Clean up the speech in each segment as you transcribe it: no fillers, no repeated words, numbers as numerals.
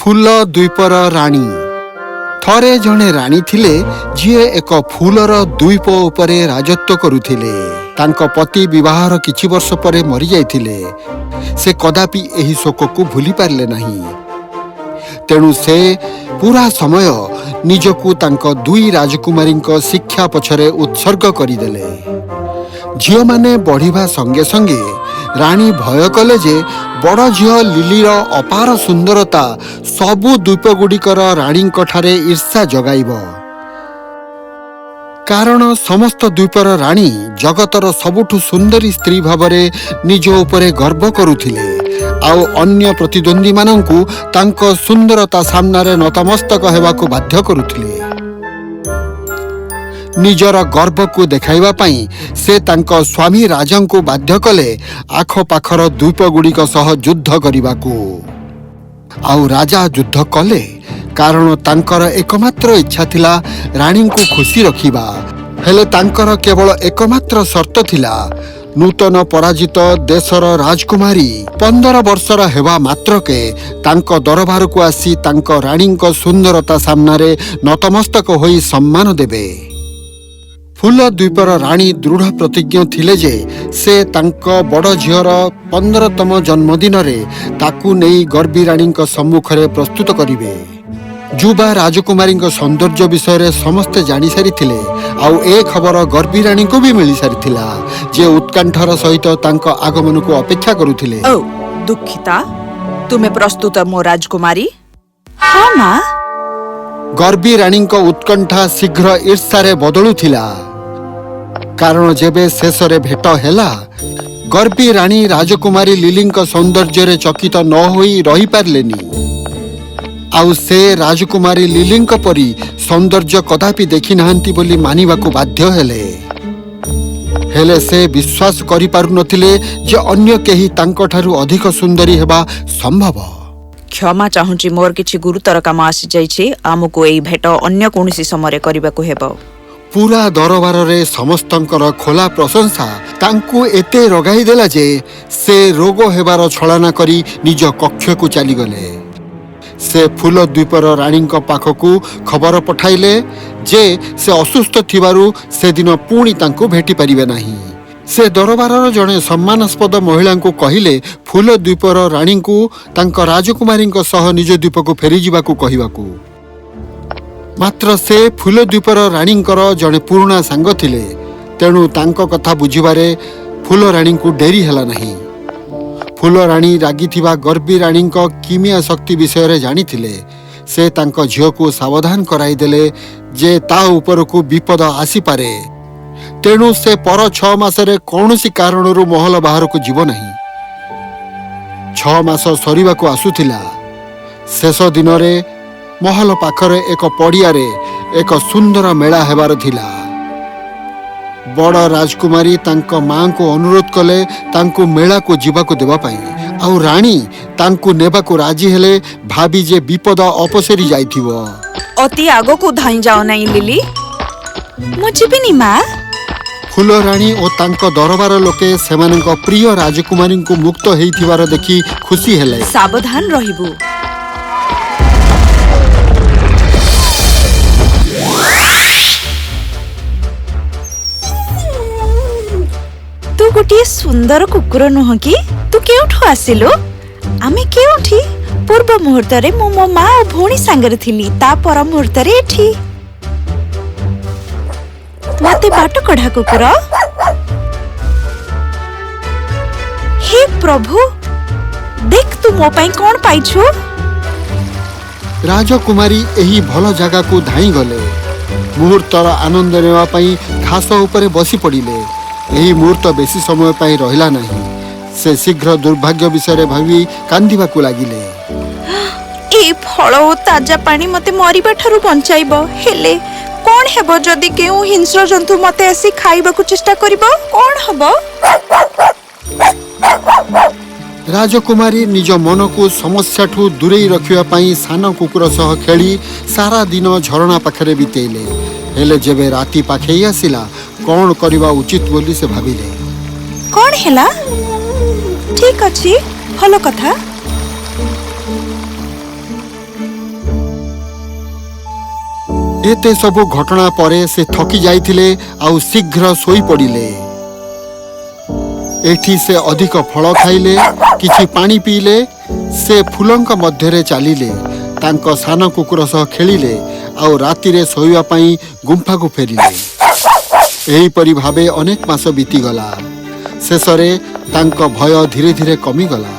ଫୁଲ ଦ୍ୱୀପର ରାଣୀ। ଥରେ ଜଣେ ରାଣୀ ଥିଲେ, ଯିଏ ଏକ ଫୁଲର ଦ୍ୱୀପ ଉପରେ ରାଜତ୍ୱ କରୁଥିଲେ। ତାଙ୍କ ପତି ବିବାହର କିଛି ବର୍ଷ ପରେ ମରିଯାଇଥିଲେ। ସେ କଦାପି ଏହି ଶୋକକୁ ଭୁଲି ପାରିଲେ ନାହିଁ। ତେଣୁ ସେ ପୁରା ସମୟ ନିଜକୁ ତାଙ୍କ ଦୁଇ ରାଜକୁମାରୀଙ୍କ ଶିକ୍ଷା ପଛରେ ଉତ୍ସର୍ଗ କରିଦେଲେ। ଝିଅମାନେ ବଢ଼ିବା ସଙ୍ଗେ ସଙ୍ଗେ ରାଣୀ ଭୟ କଲେ ଯେ ବଡ଼ ଝିଅ ଲିଲିର ଅପାର ସୁନ୍ଦରତା ସବୁ ଦ୍ୱୀପଗୁଡ଼ିକର ରାଣୀଙ୍କଠାରେ ଈର୍ଷା ଜଗାଇବ, କାରଣ ସମସ୍ତ ଦ୍ୱୀପର ରାଣୀ ଜଗତର ସବୁଠୁ ସୁନ୍ଦରୀ ସ୍ତ୍ରୀ ଭାବରେ ନିଜ ଉପରେ ଗର୍ବ କରୁଥିଲେ ଆଉ ଅନ୍ୟ ପ୍ରତିଦ୍ୱନ୍ଦ୍ୱୀମାନଙ୍କୁ ତାଙ୍କ ସୁନ୍ଦରତା ସାମ୍ନାରେ ନତମସ୍ତକ ହେବାକୁ ବାଧ୍ୟ କରୁଥିଲେ। ନିଜର ଗର୍ବକୁ ଦେଖାଇବା ପାଇଁ ସେ ତାଙ୍କ ସ୍ୱାମୀ ରାଜାଙ୍କୁ ବାଧ୍ୟ କଲେ ଆଖପାଖର ଦ୍ୱୀପଗୁଡ଼ିକ ସହ ଯୁଦ୍ଧ କରିବାକୁ। ଆଉ ରାଜା ଯୁଦ୍ଧ କଲେ, କାରଣ ତାଙ୍କର ଏକମାତ୍ର ଇଚ୍ଛା ଥିଲା ରାଣୀଙ୍କୁ ଖୁସି ରଖିବା। ହେଲେ ତାଙ୍କର କେବଳ ଏକମାତ୍ର ସର୍ତ୍ତ ଥିଲା, ନୂତନ ପରାଜିତ ଦେଶର ରାଜକୁମାରୀ 15 ବର୍ଷର ହେବା ମାତ୍ରକେ ତାଙ୍କ ଦରବାରକୁ ଆସି ତାଙ୍କ ରାଣୀଙ୍କ ସୁନ୍ଦରତା ସାମ୍ନାରେ ନତମସ୍ତକ ହୋଇ ସମ୍ମାନ ଦେବେ। ଫୁଲ ଦ୍ୱୀପର ରାଣୀ ଦୃଢ଼ ପ୍ରତିଜ୍ଞ ଥିଲେ ଯେ ସେ ତାଙ୍କ ବଡ଼ ଝିଅର 15ତମ ଜନ୍ମଦିନରେ ତାକୁ ନେଇ ଗର୍ବୀ ରାଣୀଙ୍କ ସମ୍ମୁଖରେ ପ୍ରସ୍ତୁତ କରିବେ। ଯୁବା ରାଜକୁମାରୀଙ୍କ ସୌନ୍ଦର୍ଯ୍ୟ ବିଷୟରେ ସମସ୍ତେ ଜାଣିସାରିଥିଲେ ଆଉ ଏ ଖବର ଗର୍ବୀ ରାଣୀଙ୍କୁ ବି ମିଳିସାରିଥିଲା, ଯେ ଉତ୍କଣ୍ଠାର ସହିତ ତାଙ୍କ ଆଗମନକୁ ଅପେକ୍ଷା କରୁଥିଲେ। ଓ ଦୁଃଖିତା, ତୁମେ ପ୍ରସ୍ତୁତ ମୋ ରାଜକୁମାରୀ? ହଁ ମା। ଗର୍ବୀ ରାଣୀଙ୍କ ଉତ୍କଣ୍ଠା ଶୀଘ୍ର ଈର୍ଷାରେ ବଦଳୁଥିଲା, କାରଣ ଯେବେ ଶେଷରେ ଭେଟ ହେଲା, ଗର୍ବୀ ରାଣୀ ରାଜକୁମାରୀ ଲିଲିଙ୍କ ସୌନ୍ଦର୍ଯ୍ୟରେ ଚକିତ ନ ହୋଇ ରହିପାରିଲେନି। ଆଉ ସେ ରାଜକୁମାରୀ ଲିଲିଙ୍କ ପରି ସୌନ୍ଦର୍ଯ୍ୟ କଦାପି ଦେଖିନାହାନ୍ତି ବୋଲି ମାନିବାକୁ ବାଧ୍ୟ ହେଲେ। ହେଲେ ସେ ବିଶ୍ୱାସ କରିପାରୁନଥିଲେ ଯେ ଅନ୍ୟ କେହି ତାଙ୍କଠାରୁ ଅଧିକ ସୁନ୍ଦରୀ ହେବା ସମ୍ଭବ। କ୍ଷମା ଚାହୁଁଛି, ମୋର କିଛି ଗୁରୁତର କାମ ଆସିଯାଇଛି। ଆମକୁ ଏଇ ଭେଟ ଅନ୍ୟ କୌଣସି ସମୟରେ କରିବାକୁ ହେବ। ପୁରା ଦରବାରରେ ସମସ୍ତଙ୍କର ଖୋଲା ପ୍ରଶଂସା ତାଙ୍କୁ ଏତେ ରଗାଇ ଦେଲା ଯେ ସେ ରୋଗ ହେବାର ଛଳନା କରି ନିଜ କକ୍ଷକୁ ଚାଲିଗଲେ। ସେ ଫୁଲ ଦ୍ୱୀପର ରାଣୀଙ୍କ ପାଖକୁ ଖବର ପଠାଇଲେ ଯେ ସେ ଅସୁସ୍ଥ ଥିବାରୁ ସେଦିନ ପୁଣି ତାଙ୍କୁ ଭେଟି ପାରିବେ ନାହିଁ। ସେ ଦରବାରର ଜଣେ ସମ୍ମାନାସ୍ପଦ ମହିଳାଙ୍କୁ କହିଲେ ଫୁଲ ଦ୍ୱୀପର ରାଣୀଙ୍କୁ ତାଙ୍କ ରାଜକୁମାରୀଙ୍କ ସହ ନିଜ ଦ୍ୱୀପକୁ ଫେରିଯିବାକୁ କହିବାକୁ। ମାତ୍ର ସେ ଫୁଲ ଦ୍ୱୀପର ରାଣୀଙ୍କର ଜଣେ ପୁରୁଣା ସାଙ୍ଗ ଥିଲେ, ତେଣୁ ତାଙ୍କ କଥା ବୁଝିବାରେ ଫୁଲ ରାଣୀଙ୍କୁ ଡେରି ହେଲା ନାହିଁ। ଫୁଲ ରାଣୀ ରାଗିଥିବା ଗର୍ବୀ ରାଣୀଙ୍କ କିମିଆ ଶକ୍ତି ବିଷୟରେ ଜାଣିଥିଲେ। ସେ ତାଙ୍କ ଝିଅକୁ ସାବଧାନ କରାଇଦେଲେ ଯେ ତା ଉପରକୁ ବିପଦ ଆସିପାରେ, ତେଣୁ ସେ ପର 6 ମାସରେ କୌଣସି କାରଣରୁ ମହଲ ବାହାରକୁ ଯିବ ନାହିଁ। 6 ମାସ ସରିବାକୁ ଆସୁଥିଲା। ଶେଷ ଦିନରେ ମହଲ ପାଖରେ ଏକ ପଡ଼ିଆରେ ଏକ ସୁନ୍ଦର ମେଳା ହେବାର ଥିଲା। ବଡ଼ ରାଜକୁମାରୀ ତାଙ୍କ ମାଙ୍କୁ ଅନୁରୋଧ କଲେ ତାଙ୍କୁ ମେଳାକୁ ଯିବାକୁ ଦେବା ପାଇଁ, ଆଉ ରାଣୀ ତାଙ୍କୁ ନେବାକୁ ରାଜି ହେଲେ, ଭାବି ଯେ ବିପଦ ଅପସରି ଯାଇଥିବ। ଅତି ଆଗକୁ ଧାଇଁ ଯାଅ ନାହିଁ ଲିଲି। ମୁଁ ଯିବିନି ମା। ଫୁଲ ରାଣୀ ଓ ତାଙ୍କ ଦରବାର ଲୋକେ ସେମାନଙ୍କ ପ୍ରିୟ ରାଜକୁମାରୀଙ୍କୁ ମୁକ୍ତ ହେଇଥିବାର ଦେଖି ଖୁସି ହେଲେ। ସାବଧାନ ରହିବୁ। ତୁ ଗୋଟିଏ ସୁନ୍ଦର କୁକୁର ନୁହଁ କି? ତୁ କେଉଁଠୁ ଆସିଲୁ? ଆମେ କେଉଁଠି? ପୂର୍ବ ମୁହୂର୍ତ୍ତରେ ମୁଁ ମୋ ମା ଓ ଭଉଣୀ ସାଙ୍ଗରେ ଥିଲି, ତା ପର ମୁହୂର୍ତ୍ତରେ ଏଠି। ମତେ ବାଟ କଢ଼ା କୁକୁର। ହେ ପ୍ରଭୁ, ଦେଖ ତୁ ମୋ ପାଇଁ କଣ ପାଇଛୁ। ରାଜକୁମାରୀ ଏହି ଭଲ ଜାଗାକୁ ଧାଇଁଗଲେ। ମୁହୂର୍ତ୍ତର ଆନନ୍ଦ ନେବା ପାଇଁ ଘାସ ଉପରେ ବସି ପଡ଼ିଲେ। ଏହି ମୁହୂର୍ତ୍ତ ବେଶୀ ସମୟ ପାଇଁ ରହିଲା ନାହିଁ। ସେ ଶୀଘ୍ର ଦୁର୍ଭାଗ୍ୟ ବିଷୟରେ ଭାବି କାନ୍ଦିବାକୁ ଲାଗିଲେ। ଏ ଫଳ ଓ ତାଜା ପାଣି ମତେ ମରିବା ଠାରୁ ବଞ୍ଚାଇବ, ହେଲେ କଣ ହେବ ଯଦି କେଉଁ ହିଂସ୍ର ଜନ୍ତୁ ମତେ ଆସି ଖାଇବାକୁ ଚେଷ୍ଟା କରିବ? କଣ ହବ? ରାଜକୁମାରୀ ନିଜ ମନକୁ ସମସ୍ୟାଠୁ ଦୂରେଇ ରଖିବା ପାଇଁ ସାନ କୁକୁର ସହ ଖେଳି ସାରା ଦିନ ଝରଣା ପାଖରେ ବିତେଇଲେ। ହେଲେ ଯେବେ ରାତି ପାଖେଇ ଆସିଲା, କଣ କରିବା ଉଚିତ ବୋଲି ସେ ଭାବିଲେ। କଣ ହେଲା? ଠିକ ଅଛି, ଭଲ କଥା। ଏତେ ସବୁ ଘଟଣା ପରେ ସେ ଥକି ଯାଇଥିଲେ ଆଉ ଶୀଘ୍ର ଶୋଇପଡ଼ିଲେ। ଏଠି ସେ ଅଧିକ ଫଳ ଖାଇଲେ, କିଛି ପାଣି ପିଇଲେ। ସେ ଫୁଲଙ୍କ ମଧ୍ୟରେ ଚାଲିଲେ, ତାଙ୍କ ସାନ କୁକୁର ସହ ଖେଳିଲେ ଆଉ ରାତିରେ ଶୋଇବା ପାଇଁ ଗୁମ୍ଫାକୁ ଫେରିଲେ। ଏହିପରି ଭାବେ ଅନେକ ମାସ ବିତିଗଲା। ଶେଷରେ ତାଙ୍କ ଭୟ ଧୀରେ ଧୀରେ କମିଗଲା।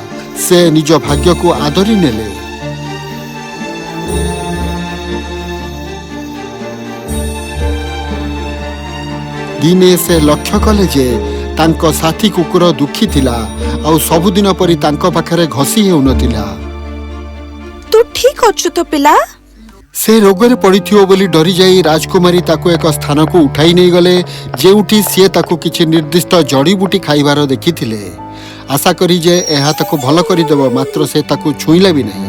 ସେ ନିଜ ଭାଗ୍ୟକୁ ଆଦରି ନେଲେ। ଦିନେ ସେ ଲକ୍ଷ୍ୟ କଲେ ଯେ ତାଙ୍କ ସାଥୀ କୁକୁର ଦୁଃଖୀ ଥିଲା ଆଉ ସବୁଦିନ ପରି ତାଙ୍କ ପାଖରେ ଘଷି ହେଉନଥିଲା। ତୁ ଠିକ ଅଛୁ ତ ପିଲା? ସେ ରୋଗରେ ପଡ଼ିଥିବ ବୋଲି ଡରିଯାଇ ରାଜକୁମାରୀ ତାକୁ ଏକ ସ୍ଥାନକୁ ଉଠାଇ ନେଇଗଲେ, ଯେଉଁଠି ସିଏ ତାକୁ କିଛି ନିର୍ଦ୍ଦିଷ୍ଟ ଜଡ଼ିବୁଟି ଖାଇବାର ଦେଖିଥିଲେ, ଆଶା କରି ଯେ ଏହା ତାକୁ ଭଲ କରିଦେବ। ମାତ୍ର ସେ ତାକୁ ଛୁଇଁଲା ବି ନାହିଁ।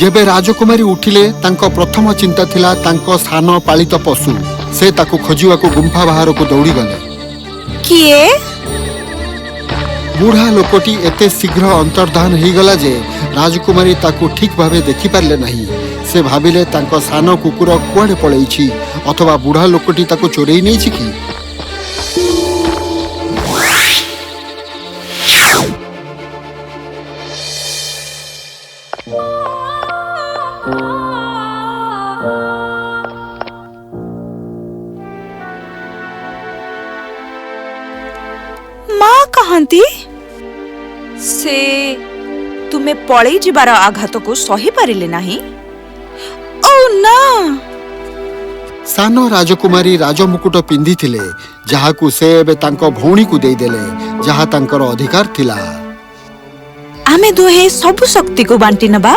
ଯେବେ ରାଜକୁମାରୀ ଉଠିଲେ, ତାଙ୍କ ପ୍ରଥମ ଚିନ୍ତା ଥିଲା ତାଙ୍କ ସାନ ପାଳିତ ପଶୁ। ସେ ତାକୁ ଖୋଜିବାକୁ ଗୁମ୍ଫା ବାହାରକୁ ଦୌଡ଼ିଗଲେ। କିଏ? ବୁଢ଼ା ଲୋକଟି ଏତେ ଶୀଘ୍ର ଅନ୍ତର୍ଦ୍ଧାନ ହେଇଗଲା ଯେ ରାଜକୁମାରୀ ତାକୁ ଠିକ୍ ଭାବେ ଦେଖିପାରିଲେ ନାହିଁ। ସେ ଭାବିଲେ ତାଙ୍କ ସାନ କୁକୁର କୁଆଡ଼େ ପଳେଇଛି, ଅଥବା ବୁଢ଼ା ଲୋକଟି ତାକୁ ଚୋରେଇ ନେଇଛି କି? ମା କହନ୍ତି ସେ ତୁମେ ପଳେଇ ଯିବାର ଆଘାତକୁ ସହିପାରିଲେ ନାହିଁ। ଓ ନା! ସାନ ରାଜକୁମାରୀ ରାଜମୁକୁଟ ପିନ୍ଧିଥିଲେ, ଯାହାକୁ ସେ ଏବେ ତାଙ୍କ ଭଉଣୀକୁ ଦେଇଦେଲେ, ଯାହା ତାଙ୍କର ଅଧିକାର ଥିଲା। ଆମେ ଦୁହେଁ ସବୁ ଶକ୍ତିକୁ ବାଣ୍ଟି ନେବା।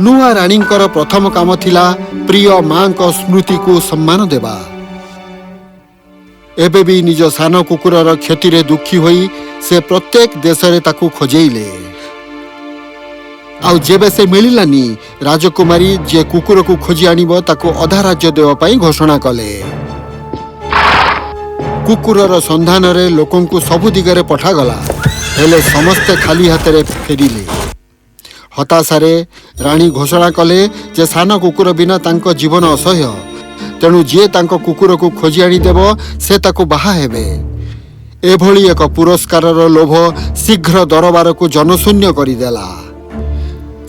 ନୂଆ ରାଣୀଙ୍କର ପ୍ରଥମ କାମ ଥିଲା ପ୍ରିୟ ମାଙ୍କ ସ୍ମୃତିକୁ ସମ୍ମାନ ଦେବା। ଏବେ ବି ନିଜ ସାନ କୁକୁରର କ୍ଷତିରେ ଦୁଃଖୀ ହୋଇ ସେ ପ୍ରତ୍ୟେକ ଦେଶରେ ତାକୁ ଖୋଜେଇଲେ। ଆଉ ଯେବେ ସେ ମିଳିଲାନି, ରାଜକୁମାରୀ ଯିଏ କୁକୁରକୁ ଖୋଜି ଆଣିବ ତାକୁ ଅଧା ରାଜ୍ୟ ଦେବା ପାଇଁ ଘୋଷଣା କଲେ। କୁକୁରର ସନ୍ଧାନରେ ଲୋକଙ୍କୁ ସବୁ ଦିଗରେ ପଠାଗଲା, ହେଲେ ସମସ୍ତେ ଖାଲି ହାତରେ ଫେରିଲେ। ହତାଶାରେ ରାଣୀ ଘୋଷଣା କଲେ ଯେ ସାନ କୁକୁର ବିନା ତାଙ୍କ ଜୀବନ ଅସହ୍ୟ, ତେଣୁ ଯିଏ ତାଙ୍କ କୁକୁରକୁ ଖୋଜି ଆଣିଦେବ ସେ ତାକୁ ବାହା ହେବେ। ଏଭଳି ଏକ ପୁରସ୍କାରର ଲୋଭ ଶୀଘ୍ର ଦରବାରକୁ ଜନଶୂନ୍ୟ କରିଦେଲା।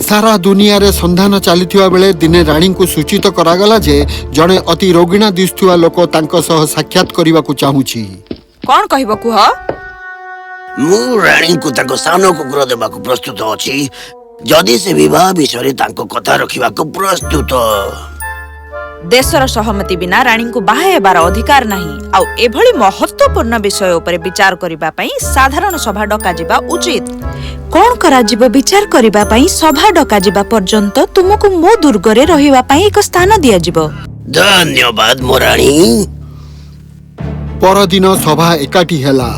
ସାରା ଦୁନିଆରେ ସନ୍ଧାନ ଚାଲିଥିବା ବେଳେ ଦିନେ ରାଣୀଙ୍କୁ ସୂଚିତ କରାଗଲା ଯେ ଜଣେ ଅତି ରୋଗିଣା ଦିଶୁଥିବା ଲୋକ ତାଙ୍କ ସହ ସାକ୍ଷାତ କରିବାକୁ ଚାହୁଁଛି। କଣ କହିବ କୁହ? ମୁଁ ରାଣୀଙ୍କୁ ତାଙ୍କ ସାନ କୁକୁର ଦେବାକୁ ପ୍ରସ୍ତୁତ ଅଛି, ଯଦି ସେ ବିବାହ ବିଷୟରେ ତାଙ୍କ କଥା ରଖିବାକୁ ପ୍ରସ୍ତୁତ। ଦେଶର ସହମତି ବିନା ରାଣୀଙ୍କୁ ବାହା ହେବାର ଅଧିକାର ନାହିଁ, ଆଉ ଏଭଳି ମହତ୍ୱପୂର୍ଣ୍ଣ ବିଷୟ ଉପରେ ବିଚାର କରିବା ପାଇଁ ସାଧାରଣ ସଭା ଡକାଯିବା ଉଚିତ। କଣ କରାଯିବ ବିଚାର କରିବା ପାଇଁ ସଭା ଡକାଯିବା ପର୍ଯ୍ୟନ୍ତ ତୁମକୁ ମୋ ଦୁର୍ଗରେ ରହିବା ପାଇଁ ଏକ ସ୍ଥାନ ଦିଆଯିବ। ଧନ୍ୟବାଦ ମୋ ରାଣୀ। ପରଦିନ ସଭା ଏକାଠି ହେଲା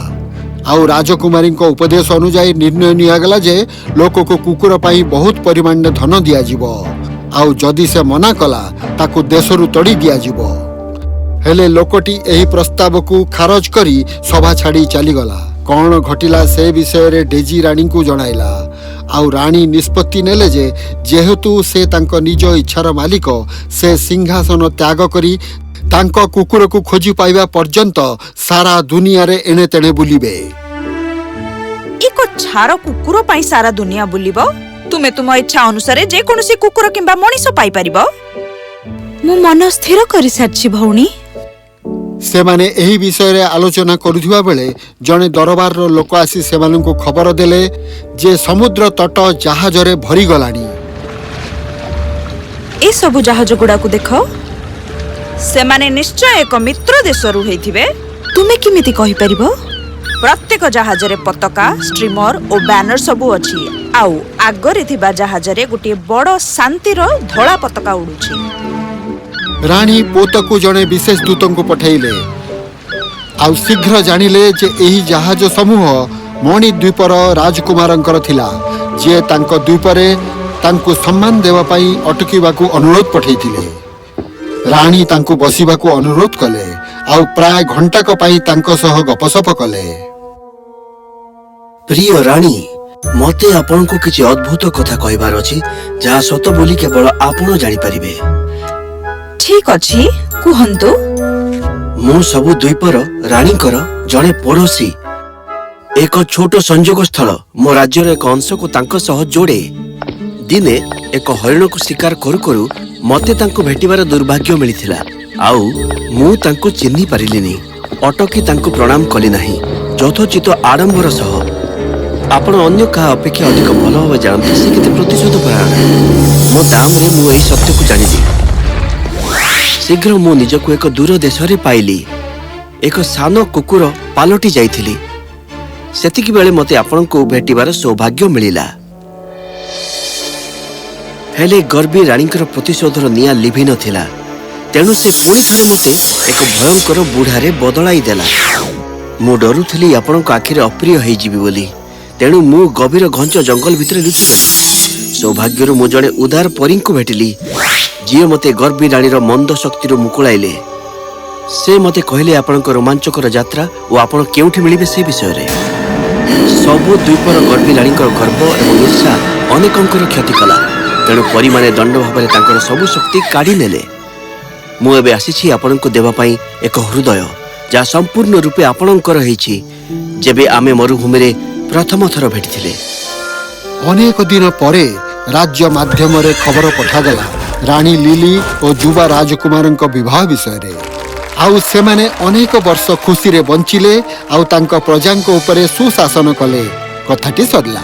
ଆଉ ରାଜକୁମାରୀଙ୍କ ଉପଦେଶ ଅନୁଯାୟୀ ନିର୍ଣ୍ଣୟ ନିଆଗଲା ଯେ ଲୋକକୁ କୁକୁର ପାଇଁ ବହୁତ ପରିମାଣରେ ଧନ ଦିଆଯିବ, ଆଉ ଯଦି ସେ ମନା କଲା ତାକୁ ଦେଶରୁ ତଡ଼ି ଦିଆଯିବ। ହେଲେ ଲୋକଟି ଏହି ପ୍ରସ୍ତାବକୁ ଖାରଜ କରି ସଭା ଛାଡ଼ି ଚାଲିଗଲା। କଣ ଘଟିଲା ସେ ବିଷୟରେ ଡେଜି ରାଣୀଙ୍କୁ ଜଣାଇଲା, ଆଉ ରାଣୀ ନିଷ୍ପତ୍ତି ନେଲେ ଯେ ଯେହେତୁ ସେ ତାଙ୍କ ନିଜ ଇଚ୍ଛାର ମାଲିକ, ସେ ସିଂହାସନ ତ୍ୟାଗ କରି ତାଙ୍କ କୁକୁରକୁ ଖୋଜି ପାଇବା ପର୍ଯ୍ୟନ୍ତ ସାରା ଦୁନିଆରେ ଏଣେ ତେଣେ ବୁଲିବେ। ଏକ ଛାର କୁକୁର ପାଇଁ ସାରା ଦୁନିଆ ବୁଲିବ? ତୁମେ ତୁମ ଇଚ୍ଛା ଅନୁସାରେ ଯେକୌଣସି କୁକୁର କିମ୍ବା ମଣିଷ ପାଇପାରିବ। ମୁଁ ମନ ସ୍ଥିର କରିସାରିଛି ଭଉଣୀ। ସେମାନେ ଏହି ବିଷୟରେ ଆଲୋଚନା କରୁଥିବା ବେଳେ ଜଣେ ଦରବାରର ଲୋକ ଆସି ସେମାନଙ୍କୁ ଖବର ଦେଲେ ଯେ ସମୁଦ୍ର ତଟ ଜାହାଜରେ ଭରିଗଲାଣି। ଏସବୁ ଜାହାଜ ଗୁଡାକୁ ଦେଖ, ସେମାନେ ନିଶ୍ଚୟ ଏକ ମିତ୍ର ଦେଶରୁ ହେଇଥିବେ। ତୁମେ କେମିତି କହିପାରିବ? ପ୍ରତ୍ୟେକ ଜାହାଜରେ ପତାକା, ଷ୍ଟ୍ରିମର ଓ ବ୍ୟାନର ସବୁ ଅଛି, ଆଉ ଆଗରେ ଥିବା ଜାହାଜରେ ଗୋଟିଏ ବଡ଼ ଶାନ୍ତିର ଧଳା ପତାକା ଉଡୁଛି। ରାଣୀ ପୋତକୁ ଜଣେ ବିଶେଷ ଦୂତଙ୍କୁ ପଠାଇଲେ, ଆଉ ଶୀଘ୍ର ଜାଣିଲେ ଯେ ଏହି ଜାହାଜ ସମୂହ ମଣିଦ୍ୱୀପର ରାଜକୁମାରଙ୍କର ଥିଲା, ଯିଏ ତାଙ୍କ ଦ୍ୱୀପରେ ତାଙ୍କୁ ସମ୍ମାନ ଦେବା ପାଇଁ ଅଟକିବାକୁ ଅନୁରୋଧ ପଠାଇଥିଲେ। ରାଣୀ ତାଙ୍କୁ ବସିବାକୁ ଅନୁରୋଧ କଲେ ଆଉ ପ୍ରାୟ ଘଣ୍ଟାକ ପାଇଁ ତାଙ୍କ ସହ ଗପସପ କଲେ। ପ୍ରିୟ ରାଣୀ, ମତେ ଆପଣଙ୍କୁ କିଛି ଅଦ୍ଭୁତ କଥା କହିବାର ଅଛି, ଯାହା ସତ ବୋଲି କେବଳ ଆପଣ ଜାଣିପାରିବେ। ଠିକ ଅଛି, କୁହନ୍ତୁ। ମୁଁ ସବୁ ଦ୍ୱୀପର ରାଣୀଙ୍କର ଜଣେ ପଡ଼ୋଶୀ। ଏକ ଛୋଟ ସଂଯୋଗ ସ୍ଥଳ ମୋ ରାଜ୍ୟର ଏକ ଅଂଶକୁ ତାଙ୍କ ସହ ଯୋଡ଼େ। ଦିନେ ଏକ ହରିଣକୁ ଶିକାର କରୁ କରୁ ମତେ ତାଙ୍କୁ ଭେଟିବାର ଦୁର୍ଭାଗ୍ୟ ମିଳିଥିଲା, ଆଉ ମୁଁ ତାଙ୍କୁ ଚିହ୍ନି ପାରିଲିନି। ଅଟକି ତାଙ୍କୁ ପ୍ରଣାମ କଲି ନାହିଁ ଯଥୋଚିତ ଆଡ଼ମ୍ବର ସହ। ଆପଣ ଅନ୍ୟ କାହା ଅପେକ୍ଷା ଅଧିକ ଭଲ ଭାବେ ଜାଣନ୍ତି ସେ କେତେ ପ୍ରତିଶୋଧ ପରାୟଣ। ମୋ ଦାମରେ ମୁଁ ଏହି ସତ୍ୟକୁ ଜାଣିଲି। ଶୀଘ୍ର ମୁଁ ନିଜକୁ ଏକ ଦୂର ଦେଶରେ ପାଇଲି। ଏକ ସାନ କୁକୁର ପାଲଟି ଯାଇଥିଲି। ସେତିକି ବେଳେ ମୋତେ ଆପଣଙ୍କୁ ଭେଟିବାର ସୌଭାଗ୍ୟ ମିଳିଲା। ହେଲେ ଗର୍ବୀ ରାଣୀଙ୍କର ପ୍ରତିଶୋଧର ନିଆଁ ଲିଭି ନଥିଲା। ତେଣୁ ସେ ପୁଣି ଥରେ ମୋତେ ଏକ ଭୟଙ୍କର ବୁଢ଼ାରେ ବଦଳାଇ ଦେଲା। ମୁଁ ଡରୁଥିଲି ଆପଣଙ୍କ ଆଖିରେ ଅପ୍ରିୟ ହେଇଯିବି ବୋଲି। ତେଣୁ ମୁଁ ଗଭୀର ଘଞ୍ଚ ଜଙ୍ଗଲ ଭିତରେ ଲୁଚିଗଲି। ସୌଭାଗ୍ୟରୁ ମୁଁ ଜଣେ ଉଦାର ପରୀଙ୍କୁ ଭେଟିଲି, ଯିଏ ମୋତେ ଗର୍ବୀ ରାଣୀର ମନ୍ଦ ଶକ୍ତିରୁ ମୁକୁଳାଇଲେ। ସେ ମୋତେ କହିଲେ ଆପଣଙ୍କ ରୋମାଞ୍ଚକର ଯାତ୍ରା ଓ ଆପଣ କେଉଁଠି ମିଳିବେ ସେ ବିଷୟରେ। ସବୁ ଦ୍ୱୀପର ଗର୍ବୀ ରାଣୀଙ୍କର ଗର୍ବ ଏବଂ ଈର୍ଷା ଅନେକଙ୍କର କ୍ଷତି କଲା। ତେଣୁ ପରୀମାନେ ଦଣ୍ଡ ଭାବରେ ତାଙ୍କର ସବୁ ଶକ୍ତି କାଢ଼ି ନେଲେ। ମୁଁ ଏବେ ଆସିଛି ଆପଣଙ୍କୁ ଦେବା ପାଇଁ ଏକ ହୃଦୟ, ଯାହା ସମ୍ପୂର୍ଣ୍ଣ ରୂପେ ଆପଣଙ୍କର ହେଇଛି, ଯେବେ ଆମେ ମରୁଭୂମିରେ ପ୍ରଥମ ଥର ଭେଟିଥିଲେ। ଅନେକ ଦିନ ପରେ ରାଜ୍ୟ ମାଧ୍ୟମରେ ଖବର ପଠାଗଲା ରାଣୀ ଲିଲି ଓ ଯୁବା ରାଜକୁମାରଙ୍କ ବିବାହ ବିଷୟରେ। ଆଉ ସେମାନେ ଅନେକ ବର୍ଷ ଖୁସିରେ ବଞ୍ଚିଲେ ଆଉ ତାଙ୍କ ପ୍ରଜାଙ୍କ ଉପରେ ସୁଶାସନ କଲେ। କଥାଟି ସରିଲା।